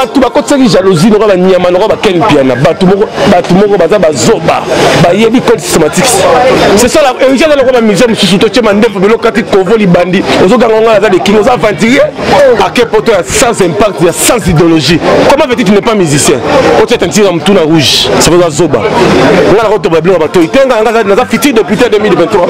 Bato bakotisaki jalousie lokola banyama, lokola baken piana. Bato moko, bato moko baza bazoba, bayebi code systématique. C'est ça la héritier aza lokola bamusicien mosusu, totie mandefu biloko kati kovo libandi, ozoganga ngo aza de king, oza aventurier ake poto ya sans impact, ya sans idéologie. Comment veux-tu, tu n'es pas musicien, otia tentire ya motu na rouge, ça veut zoba. Nga nakotoba biloko ya batoi te, nga naza futur député 2023.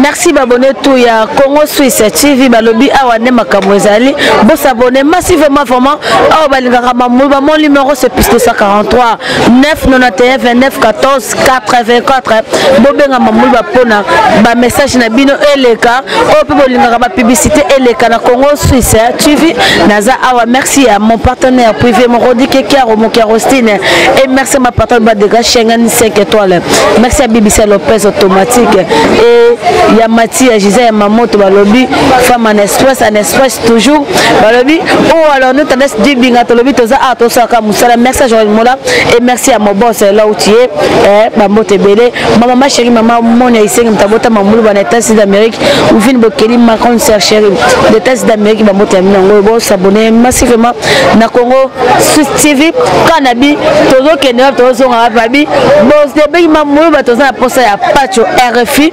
Merci babone tout ya Congo Suisse TV, balobi awa nde makambo ezali, bosabone massivement vraiment. Awa balingaka mamulu mon numéro, c'est plus 243 991 29 14 84. Bobenga mamulu bapona bamessage na bino eleka, oyo mpe bolingaka bapublicité eleka na Congo Suisse TV. Naza awa. Merci à mon partenaire privé Morodi Kekiaro Mokiarostine, et merci à ma partenaire Badega Schengen 5 étoiles. Merci à BBC Lopez automatique et Yamati ya Gisèle Mamoto, balobi femme en express, en express toujours, balobi. Oh, alors nous tendance du binga tolobi toza a tosaka musala. Merci à Joël Mola et merci à mon boss là où tu es, eh, bambote belé, ma maman chérie, maman Monia Iseng Mtabota Mamulu ba États-Unis d'Amérique, Ouvine Bokeli ma grande sœur chérie des États-Unis d'Amérique, bambote ya minango. Bo s'abonner massivement na Congo Suisse TV. Kanabi tozokende wapi, tozonga wapi, babi bosdebeki mamulu bato toza na posa ya Pacho RFI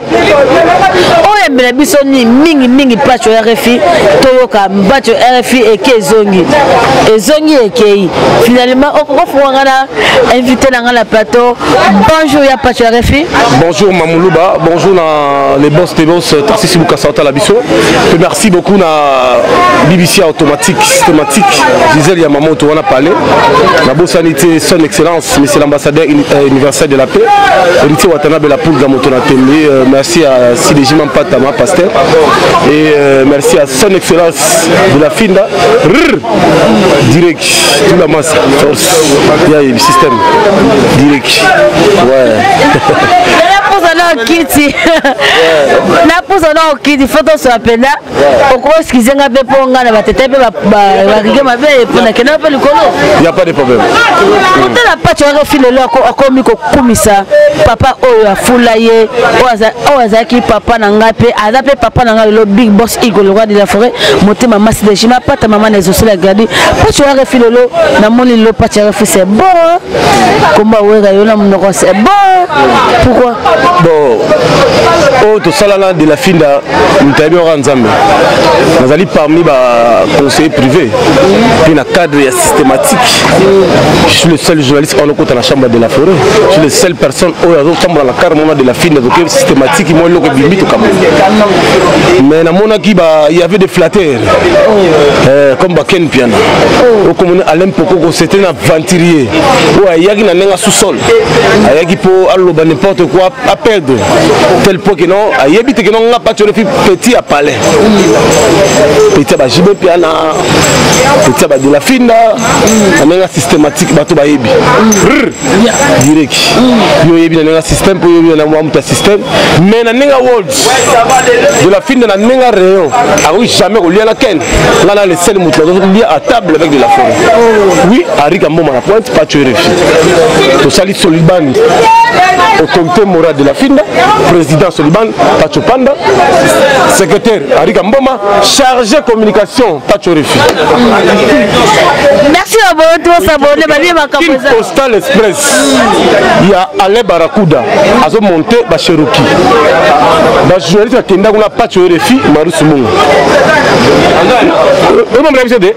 oyo emela biso ni mingi mingi. Pacho RFI, toyoka Pacho RFI eke ezongi, ezongi ekei finalement. Okokofunga na invité na nga na plateau. Bonjour ya Pacho RFI. Bonjour Mamoulouba, bonjour na les boss des boss Tarsis Bukasata la biso. Et merci beaucoup na BBC automatique systématique Gisèle Yamamoto wana parlé. Na bosanité son excellence monsieur l'ambassadeur universel de la paix, Héritier Watanabe la poule Gamoto na tembe. Merci à Sidéji Mampata ma pasteur et merci à son excellence de la Finda. Rrr, direct tout la masse force. Il y a le système direct. Ouais. Napusa kiti, napusa na okiti, fo toswa mpenza. Okoeskize nga mpe mpo nga na batete mpe barige mabe mpo nakenda mpe likolo. Y a pas de problème. Kotala Pacho RFI lelo akomi kokumisa papa oyo afula ye, oyo azalaki papa na ngai mpe aza mpe papa na ngai lelo, big boss Eagle, le roi de la forêt, motema masi de jima pata mama na ezosela gradi. Pacho RFI lelo namoni lelo Pacho RFI, c'est bon komba wera yo na monoko, c'est bon. Pourquoi? Bon, oyo tosalana de la Finda, moto ayebi oka Nzambe. Nazali parmi baconseiller privé mpe na cadre ya systématique. Je suis le seul journaliste oyo okota na chambre de la forêt. Je suis le seul personne oyo azotambola na cadre mona de la Finda, toke systématique mwa eloko ebimi tokambo. Mais namonaki ba il y avait des flatteurs, comme baken Piana, okomoni Alain Pokoko, c'était un aventurier oyo ayaki na ndenge sous-sol, ayaki mpo aloba n'importe quoi, aperdre tel point que non ayebi te ke non nga Pacho RFI, petit ya palais, petit ya bajibe Piana, petit ya badela Finda na ndenge systématique. Bato bayebi direct, yo oyebi na ndenge système mpo oyebi na mwa moto ya système. Mais na ndenge world de la Finda, na ndenge rayon, akoki jamais kolia na ken. Nga na le seul moto azolia à table avec de la forêt. Oui, Arika Mboma na pointe, Pacho RFI, tosali Soliban, autorité morale de la Finda, président Soliban Pacho Panda, secrétaire Arika Mboma, chargé communication Pacho RFI. Merci abono tosabone babi makambo. King Postal Express ya Alain Barakuda azomonte bacheroki, bajournaliste bakenda kuna, Pacho RFI, Marusu Mungu oyebamela biso te.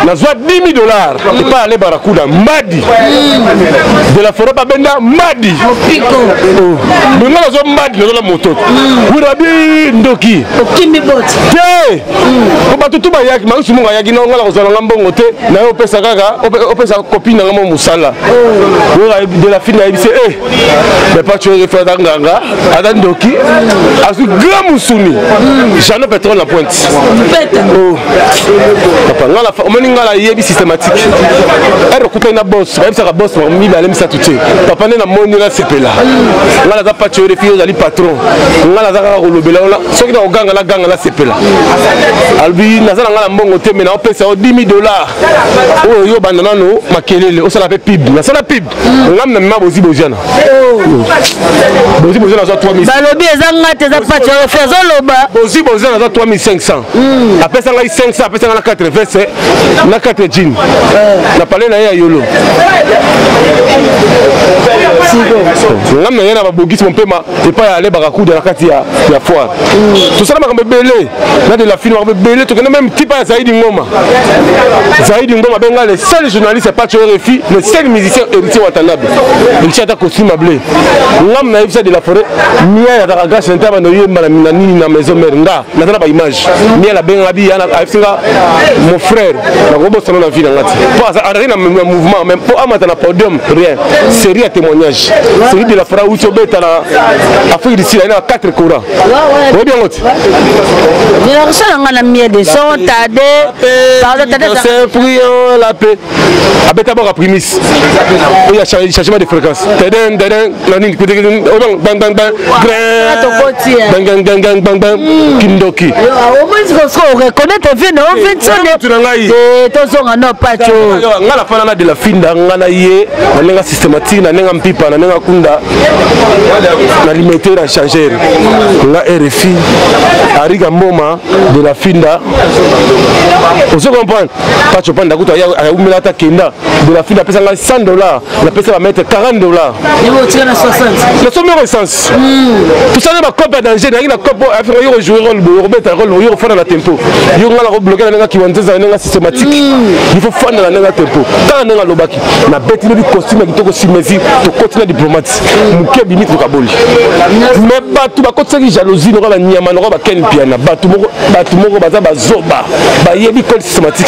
Nazwa 10 000 $ epai Alain Barakuda, mbadi de la forêt babenda mbadi nga nazwa mbadi, nazola moto wirabi ndoki. Okimi boti. Te, po bato tu bayaki, Marusu Mungu ayaki na nga na kozwa nanga mbongo te na ye, opesa kaka opesa copine nanga mo mosala de la fille. Nayebisi e mais Pacho RFI aza nganga, aza ndoki, azwi grand musuni Jano Pétrole na pointe. Papa nga omoni nga nayebi systématique ere okutani na boss, bayebisaka boss mibale misato te. Papa nde namoni nasepela, nga naza Pacho RFI, ozali patron. Nga naza kaka kolobela yo, soki nakoganga naganga, nasepela. Alobi naza na nga na mbongo te, me naopesa yo 10 000 dollars oyo yo banda nano makelele, osala mpe pib. Nasala pib ngam na mema Bozi Boziana. Bozi Boziana azwa 3000. Balobi eza nga te, eza Pacho RFI azoloba. Bozi Boziana azwa 3500, apesa ngai 500, apesa ngai na 4 veste na 4 jean na pale na ye ya yolo. Ngam na ye na babogisi mompema epai ya alebaka kuda na kati ya foire. Tosala makambo ebele na de la fine, makambo ebele. Tokende même tipa ya Zaidi Ngoma. Zaidi Ngoma benga le seul journaliste Pacho RFI, le seul musicien Héritier Watanabe. Héritier ata costume bleu. Ngam na yebisa de la forêt Miel azalaka grâce na bando yemba na nini na maison mère. Nga naza na baimage. Miel abengaka bi ayebisi nga: "Mon frère, nakobosana na vie na nga ti." Po azalaki na mouvement mais po amata na podium, rien. Série ya témoignage, série de la forêt auti obeta na Afrique du Sud, aye na 4 courant, oyebi yango ti. Nakosala nga na miel de son tade, pardon, tade. Prions la paix. Abeta boka primis oyo ya changement de fréquence, teden teden na nini, bang bang bang, bang bang bang bang bang bang, kindoki. Oreconnaître vie na ovinsone na ngai. Tozonga no Pacho. Nga na fana na de la finda, nga na ye na ndenge systématique, na ndenge mpipa, na ndenge kunda na limete na changer. Nga RFI Ariga Mboma de la Finda, ozo comprendre? Pacho Panda kutu ayumela ata kenda de la Finda apesa ngai 100 $, napesa bamaître 40 $. Nasomi yoko essence. Tosali bacope ya danger. Nayaki na cope Afrika, yo kojouer rôle boye, okobeta rôle, yo kofanda na tempo. Yo nga nakobloke na ndenge kiwanzeza, na ndenge systématique. Il faut fanda na ndenge tempo kaka ndenge alobaki. Nabeti lobi costume ya kitoko sur mesure, tokoti na diplomate moke ebimi, tokaboli. Mais bato bakotisaki jalousie lokola banyama, lokola baken piana. Bato moko baza bazoba, bayebi code systématique.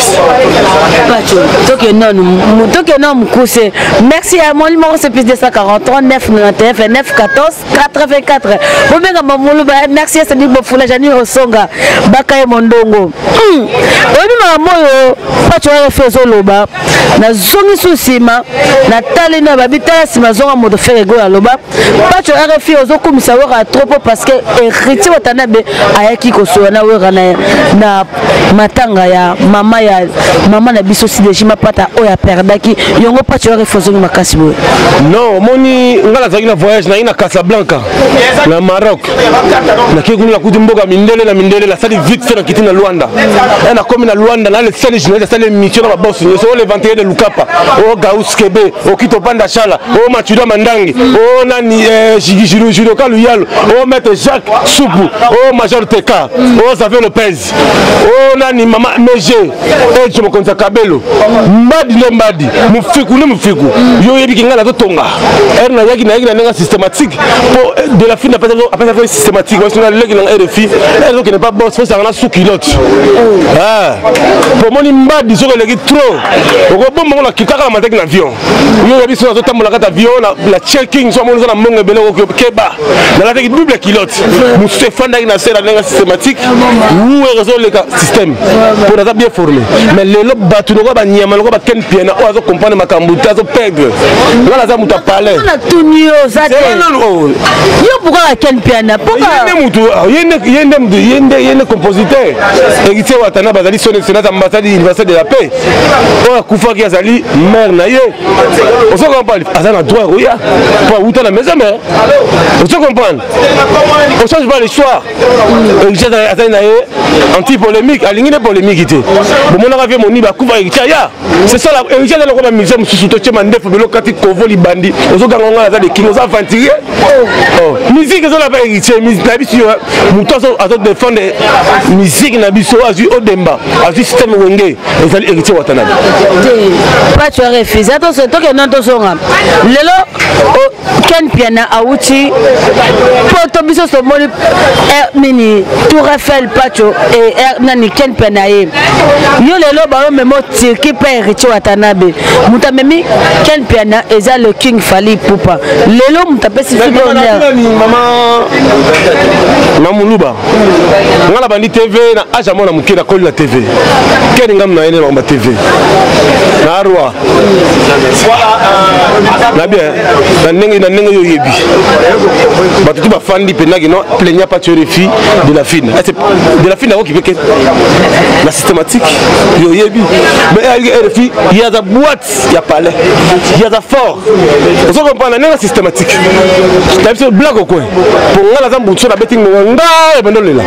Tokende mokuse. Merci à mon numéro, c'est plus 243 991 29 14 84. Bobenga mamulu. Merci à Sadi Bofula, Jani Osonga Bakaye Mondongo. Oyebi makambo oyo Pacho RFI ezoloba, nazongi su nsima, natali na babi tala nsima, zonga moto. Ferre Gola aloba: "Pacho RFI ozokumisa Wera trop po parce que Héritier Watanabe ayaki kosola na Wera na matanga ya mama na biso Sideji Mapata oyo aperdaki yango." Pacho RFI ozongi makasi boye. Non, omoni, nga nazalaki na voyage, nayaki na Casablanca na Maroc. Nakei kuna, nakuti mboka mindele na mindele. Nasali vite fait, nakiti na Luanda. E nakomi na Luanda na le seul journaliste asali émission na babosi nyonso: o le 21 de Lukapa, o Gaus Kebe, o Kito Panda Shala, o Matuda Mandangi, o nani, Judoka Luyalo, o maître Jacques Supu, o major Teka, o Xavier Lopez, o nani, mama Mege ejo mokonzi ya Kabelo, mbadi nde mbadi, mofiku nde mofiku. Yo oyebiki ngai nazotonga ere nayaki na ndenge systématique po de la fine apesa systématique wasinga leki na RFI ezokende pa boss, fosanga na sous culotte po omoni mbadi. Soki eleki trop, okobomba ngo na kaka na mataki na avion. Yo oyebi so nazotambola kati avion na checking, so amoni oza na mbongo ebele, okeba. Nalataki double culotte, mosusu efandaki na se na ndenge systématique. Wuer ezoleka système mpo naza bien formé. Mais lelo bato lokola banyama, lokola baken piana oyo azocomprendre makambo te, azoperdre. Nga naza moto ya palais. Natuni yo, oza te, yo pourquoi ken piana? Ye mutu, ye nde mutu, ye nde compositeur. Héritier Watana bazali son excellence ambassade universelle de la paix oyo akufaki, azali mare na ye. Ozo comprendre? Aza na droit koya po awuta na maison mare. Ozo comprendre? On change pas l'histoire. Héritier azali na ye anti polémique, alingi nde polémique te. Bomonaka vie moni bakufa, Héritier aya. C'est ça la héritier aza lokola bamusicien mosusu. Totie mandefu, biloko kati kovo libandi, ozoganga ngo aza de king, oza aventurier. Musique ezolapa Héritier na biso. Moto azodefendre musique na biso, azwi odemba, azwi système Wenge, ezali Héritier Watanabe. Pacho refuse. Tokende, tozonga lelo. Ken Piana awuti poto, biso tomoni nini, Tour Eiffel. Pacho nani, Ken Piana ye yo lelo baomema Turquie mpe Héritier Watanabe. Moto amemi Ken Piana eza le King Fally Ipupa. Lelo moto apesi Mama Mamuluba, nga na bandi TV na age ya mwana moke. Ke nakoli na TV. Ken ngam na ye na ba TV. Na roi. Na bien na ndenge yo yebi. Bato tu bafandi mpenza kino plaignant pas tu RFI de la fine. De la fine akoki mpe na systématique yo yebi. Mais RFI ye aza boîte ya palais. Ye aza fort. Ozo comprendre na ndenge systématique. Na biso blague au coin. Po nga naza mbutu na beti ngonga nga ebando lela.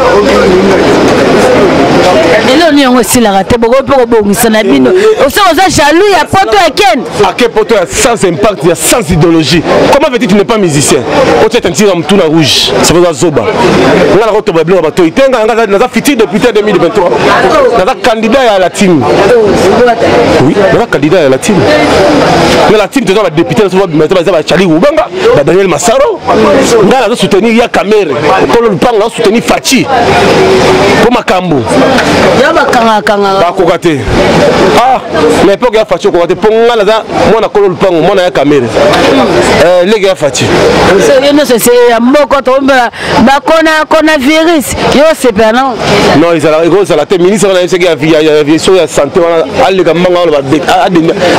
Eloko nini yango esilaka te, bokoki mpe kobongisa na bino. Oso oza jaloux ya poto ya Ken. Ake poto ya sans impact, ya sans idéologie. Comment veux-tu, tu n'es pas musicien? Otia tentira mutu na rouge. Ça veut dire zoba. Nga na kotoba biloko bato itenga nga naza futur député 2023. Naza candidat ya la team. Oui, naza candidat ya la team. Na la team toza ba député na so ba baza ba Charlie Ubanga, ba Daniel Masaro. Nga nazo soutenir ya Kamere. Kolo Lupanga nazo soutenir Fachi. Po makambo. Ya bakanga kanga. Bakoka te. Ah, na époque ya Fachi okoka te po nga naza mwana kolo lupango, mwana ya Kamere. Lege ya Fachi. So yo nyonso ese ya mboka tombela bakona coronavirus yo osepela non? Non, ezala ekozala te. Ministre wana yebisaki ya aviation, ya santé wana, aleka mbanga wana,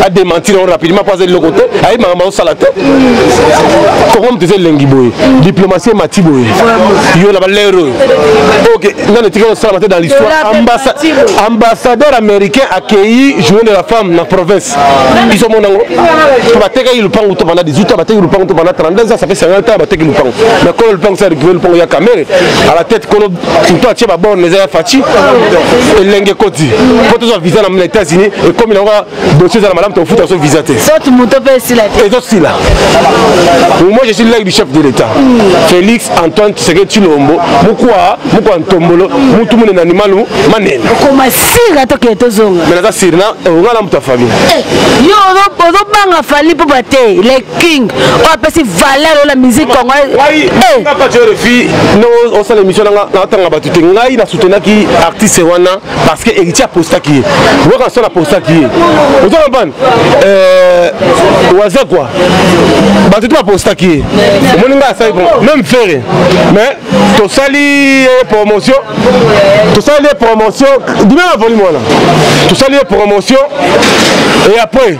adémentir yango rapidement mpo aza eloko te, ayebi makambo azosala te. Kongo moto eza elengi boye, diplomatie emati boye, yo na balere oyo. Ok, nano etikali kosalama te dans l'histoire, ambassadeur américain akei journée de la femme na province. Biso mona yango po batekaki lupangu to pendant 18 ans, bateki lupangu to pendant 32 ans, ça fait 50 ans bateki lupangu. Mais kolo lupangu sa récupéré lupangu ya Kamere à la tête. Kolo moto atie baborne eza ya Faci. Elenge ekoti po tozwa visa na États-Unis, ekomi nango dossier eza na malamu, tokofuta so visa te. Soki moto mpe esila te. Ezosila. Moi, je suis l'aigle du chef de l'État, Félix Antoine Tshisekedi Tshilombo, mukwa mukwa ntombolo mutu munene, animalu manene. Okoma sira, tokende tozonga. Mais naza siri na nga na moto ya famille. Yo ozobanga Fally mpo bate le king oyo apesi valeur oyo na musique congolaise. Refi no osala émission nanga, natanga bato te. Ngai nasoutenaki artiste wana parce que héritier apostaki ye, waka sol apostaki ye. Ozo comprendre, waza quoi, bato te bapostaki ye. Omoni ngai asali même Ferre, mais tosali ye promotion, tosali ye promotion dime na volume wana, tosali ye promotion et après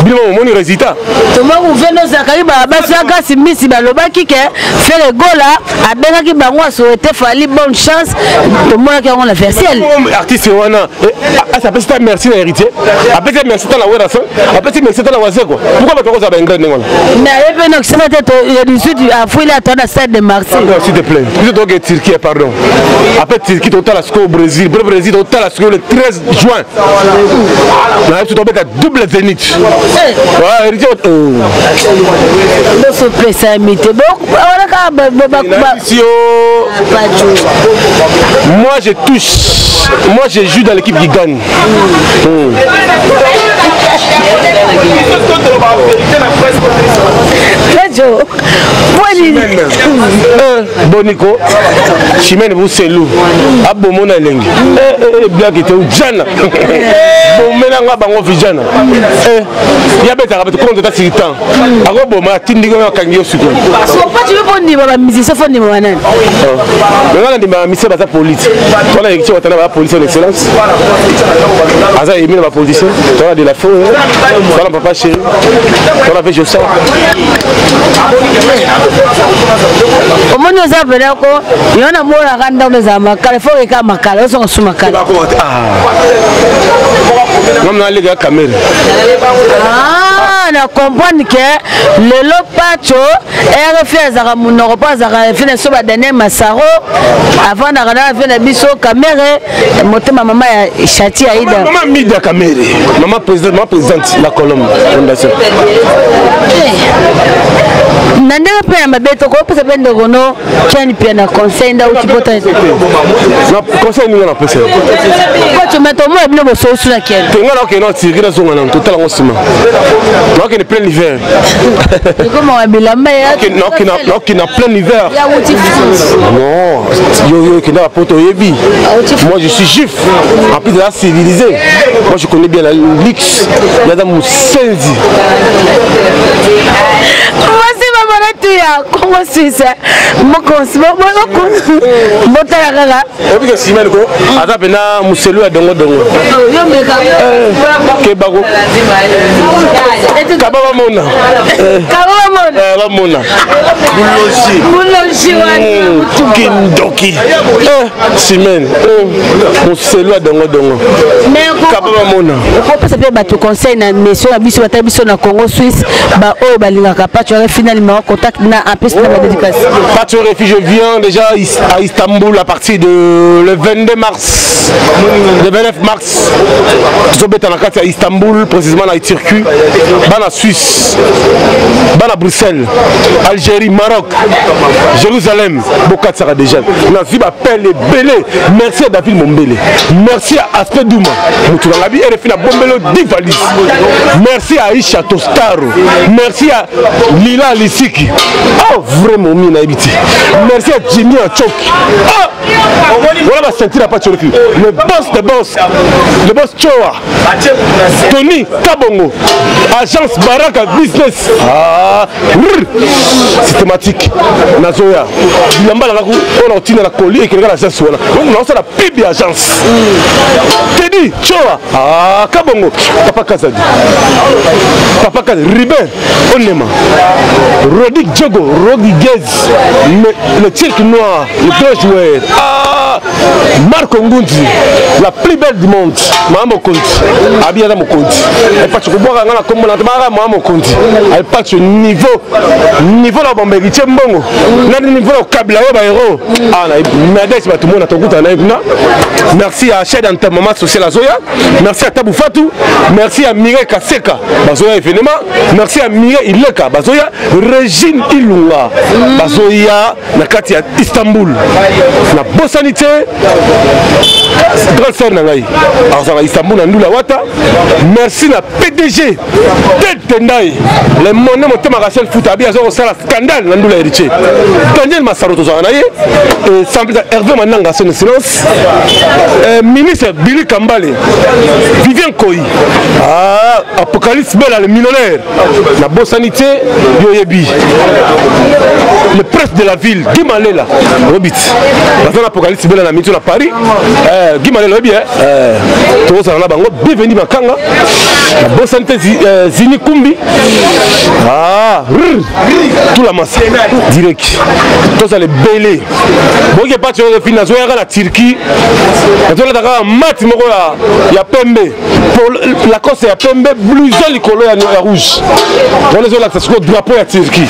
bino omoni résultat. Tomoku vendo Zakari basakasi misi balobaki ke Ferre Gola abengaki bango, asouhaite Fally bonne chance. Tomonaki yango na versiel. Artiste wana apesi ta merci na héritier, apesi merci ta na Werrason, apesi merci ta na Wazekwa. Pourquoi bato bakozala baingrat ndenge wana? Mais aye mpe nokisana te, le 18 avril atoa na stade de Martyr. S'il te plaît, biso toke Turquie, pardon, après Turquie totala sikoyo Brésil, après Brésil totala sikoyo le 13 juin na biso tobeta double zénith, héritier. Bosopesa mite wana kaka. Yo, moi je touche, moi je joue dans l'équipe qui gagne. Jojo, boniko Chimene Buselu abomona elengi blake te ujana bomenanga bango vijana yabetaka bato konte ta siritan akoboma atindiki oyo akangi yo sikoyo. Pati yo mpo ndima bamusicien, fo ndima banani? Nga na ndima bamusicien baza politique wana. Héritier Watana baza politicien d'excellence, aza emi na bapoliticien. Tona de la fo, tona papa chéri, tona mpe Josa. Omoni oza mpena ko yo namonaka ndako ezala makala, fo eka makala ozonga su makala. Ngam na aleka ya Kamere. Na comprendre ke lelo Pacho RFI azalaka monoko mpo azalaka fi na biso badaniel Masaro, avandaka na fe na biso Kamere, motema mama ya Chati Aida. Mama Mida Kamere, mama présidente, mama présidente la Colombe Fondation. Na ndenge mpe ya mabe, tokopesa mpe ndeko no Ken mpe na conseil nda uti pota. Na conseil nini napesa? Pacho, mais tomona bino bososu na Ken. Te, nga nakokende na Turquie, nazonga nano, totala ngo nsima. Nakokende plein hiver. Ekomaka bilamba. Nakokende na plein hiver. Ya wuti France. Non, yo yo okenda bapoto, oyebi, moi je suis juif, en plus de civilisé, moi je connais bien la luxe. Yaza mosenzi. Voici maman tu. ya Congo Suisse mokonzi botala kaka. Oyebi ke Simene ko aza mpena moselu ya dongodongo kebako kaba bamona bamona buloji kindoki Simene moselu ya dongodongo kaba bamona. Okopesa mpe bato conseil na mission na biso, batali biso na Congo Suisse, baoyo balingaka Pacho Refi na numéro contact na en plus na badédicace. Pacho Refi, je viens déjà à Istanbul à partir de le 22 mars, le 29 mars tozobeta na kati ya Istanbul, précisément na Turquie. Bana Suisse, bana Bruxelles, Algérie, Maroc, Jérusalem, bokatisaka déjà. Nazwi bapele ebele. Merci à David Mombele, merci à Aspect Douma, motu nanga bi RFI na bombelo 10 valise. Merci à Aisha Tostaro, merci à Lila Lisiki, oh vraiment mi nayebi te. Merci à Jimmy Achoki, ah voilà baceinture ya Pacho Refi, le boss de boss, le boss Choa Tony Kabongo, agence Baraka Business. Ah, systématique nazoya bilamba nanga oyo na kotinda na koli ekeleka na agence wana, donc naosala pub ya agence Tedi Choa. Ah, Kabongo, papa Kazadi, papa Kazadi Ribin Onema, Rodik Diogo Rodriguez, le Turc noir, le grand joueur. Ah, Marco Ngunzi, la plus belle du monde, mama mokonzi abi aza mokonzi epaci kobwaka nga na kombo na baka mama mokonzi epaci niveau niveau na bomba héritier mbongo na niveau na kokabila yo bahéros. Ah, na medes bato mona tokutana na ye kuna. Merci à chef d'enterrement social azoya, merci à Tabou Fatou, merci à Mireille Kaseka bazoya événement, merci à Mireille Ileka bazoya, Régine Ilunga bazoya na kati ya Istanbul. Na bosani te grande sœur na ngai azala Istanbul na Ndula Wata. Merci na PDG Ted Tendai, le monde motema Rachel Fouta abi azo kosala scandale na Ndula héritier Daniel Masaro tozala na ye et Hervé Mananga son excellence, ministre Billy Kambale, Vivien Koyi, ah, Apocalypse Bella le millionnaire. Na bosani te yo yebi le prince de la ville Guy Malela Robit baza na Apocalypse Bella na mito na Paris. Guy Malela oyebi tozala na bango. Bienvenue Makanga. Na bosani te Zini Kumbi, ah, tout la masse direct tozala ebele. Boki epati oyo efi nazoyaka na Turquie, nazolata kaka mati moko ya pembe, Lacoste ya pembe, blouson likolo ya rouge wana ezolakisa sikoyo drapeau ya Turquie.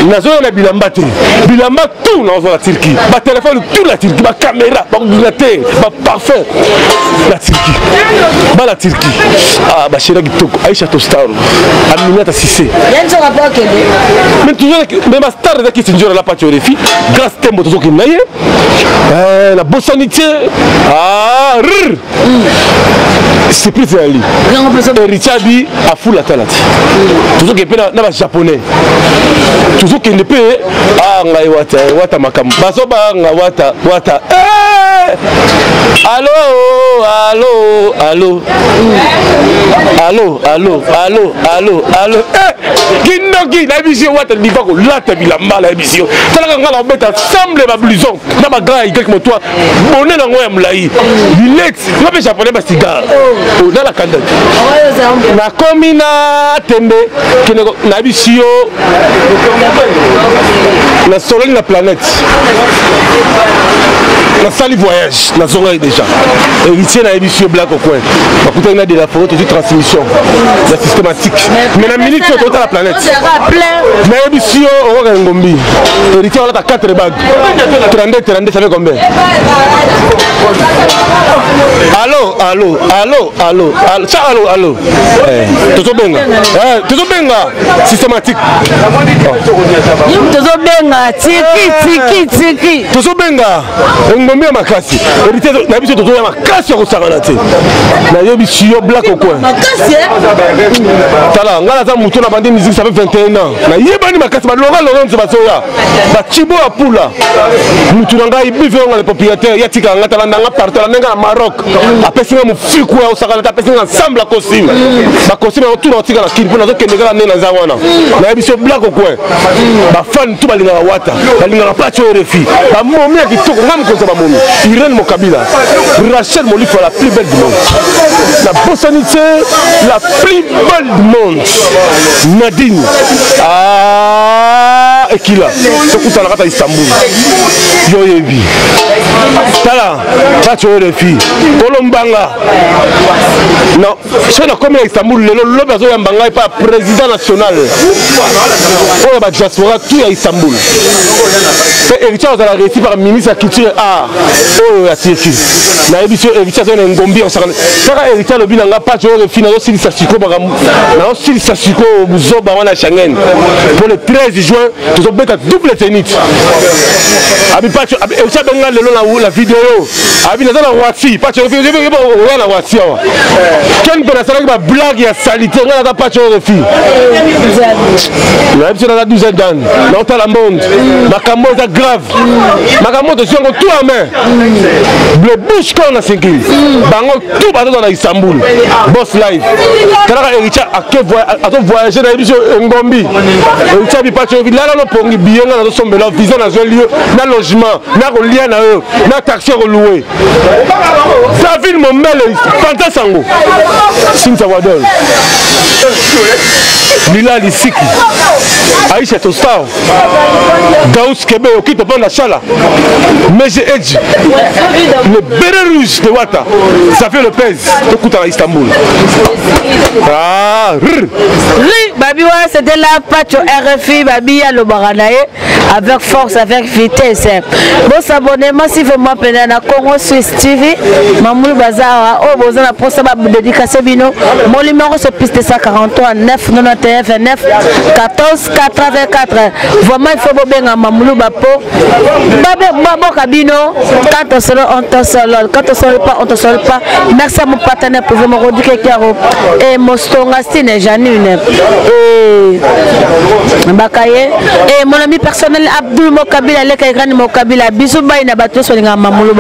Nazoya na bilamba te, bilamba tout nazozwa na Turquie, batelefone tout na Turquie, bacaméra, baordinateur, baparfum na Turquie, bana Turquie. Ah, bashera kitoko Aisha Tostaro, Aminata Sise, mais toujours mais bastar eza kisi nzora la Pati Orefi, Grâce Tembo tozokende na ye na bosani te. Ah, rrr surprise ezali héritier abi afula tala te. Tozokende mpe na bajaponais, tozokende mpe. Ah, ngai wata wata makambo bazobanga wata wata. Allo allo allo allo allo allo allo allo, kindoki nayebisi yo wata diva kolata bilamba. Nayebisi yo talaka ngai na kobeta semble bablouson na bagrand y motoi bone nango ya molai lunette nga mpe japonais basigare onalakanda te. Nakomi na tembe kende nayebisi yo nasololi na planète, nasali voyage, nazongaki déjà. Héritier nayebisi yo Black Ocoin bakutaki na de la forêt, tozwi transmission ya systématique, mais na minute oyo totala planète. Nayebisi yo okoka ngombi héritier olata 4 bagues, 32 32, ça fait combien? Allo allo allo allo allo, ça allo allo, tozobenga, tozobenga systématique. Tozobenga tiki tiki tiki. Tozobenga. Engombi ya makasi. Héritier na biso tozoya makasi ya kosakana te. Nayebisi yo Black au coin. Tala, ngai naza moto na bandi musique ça fait 21 ans. Nayebani makasi ba Laurent Lorenzo bazoya. Ba Chibo ya Pula. Mutu na ngai bive nga le propriétaire ya tika nga tala ndanga partout la ndenge na Maroc. Apesi nga mofiku ya osakana te apesi nga ensemble ya costume. Ba costume yango tout na otika na kini mpo nazokende kaka nde naza wana. Nayebisi yo Black au coin. Ba fan tout balingaka Wata, balingaka Patsho RFI. Ba momi ya kitoko nga mokonzi ya ba momi. Irène Mokabila, Rachel Molifa la plus belle du monde. La bosani te la plus belle du monde. Nadine. Ah, ekila. Tokutana kata Istanbul. Yo yebi. Tala, Patsho RFI. Kolombanga. Non, soki nakomi na Istanbul lelo lobi azoyamba ngai pa président national oyo ba diaspora tout ya Istanbul. Pe héritier azala réussi par ministre ya culture et art oyo ya Turquie. Nayebi so héritier aza na ngombi osakana. Kaka héritier alobi na nga page oyo refi nazosilisa sikoyo makambo nazosilisa sikoyo buzoba wana Schengen. Pour le 13 juin tozobeta double zenith. Abi pacho héritier abenga lelo na la vidéo abi naza na Roissy pacho oya na Roissy awa. Ken mpe nasalaki ba blague ya salite nga naza pacho oyo refi. Nayebi so naza 12 dan naotala monde makambo eza grave makambo tozwi yango tout en main le bouche corps na sinkili bango tout bazozwa na Istanbul boss live talaka Héritier ake azo voyager na yebi so engombi Héritier bipacho lala no pongi billet nga nazosombela visa nazweli yo na logement na kolia na yo na taxi okoloue David Mombele panza sango Cynthia Wadol Lila Lisiki Aisha Tostao Daous Kebe Okito Panda Chala Meje Edge Le béret rouge de Wata Xavier Lopez tokuta na Istanbul. Ah, rrr. Oui, Babi ouais, c'était là Pacho RFI, Babi alobaka na ye avec force, avec vitesse. Bon s'abonner massivement pena na Congo Suisse TV. Mamoulou Bazawa, oh boza na posa ba dédicace bino. Mon numéro c'est plus 243 9 91 29 14 84. Vraiment il faut bobenga Mamoulou Bapo. Babe baboka bino quand on se on te solo, quand on se pas on te solo pas. Merci à mon partenaire pour vraiment Rodrigue Kiaro et Mostonga Stine Janine. Et Bakaye et mon ami personnel Abdul Mokabila Leka Irani Mokabila bisous bye na bato solinga Mamoulou.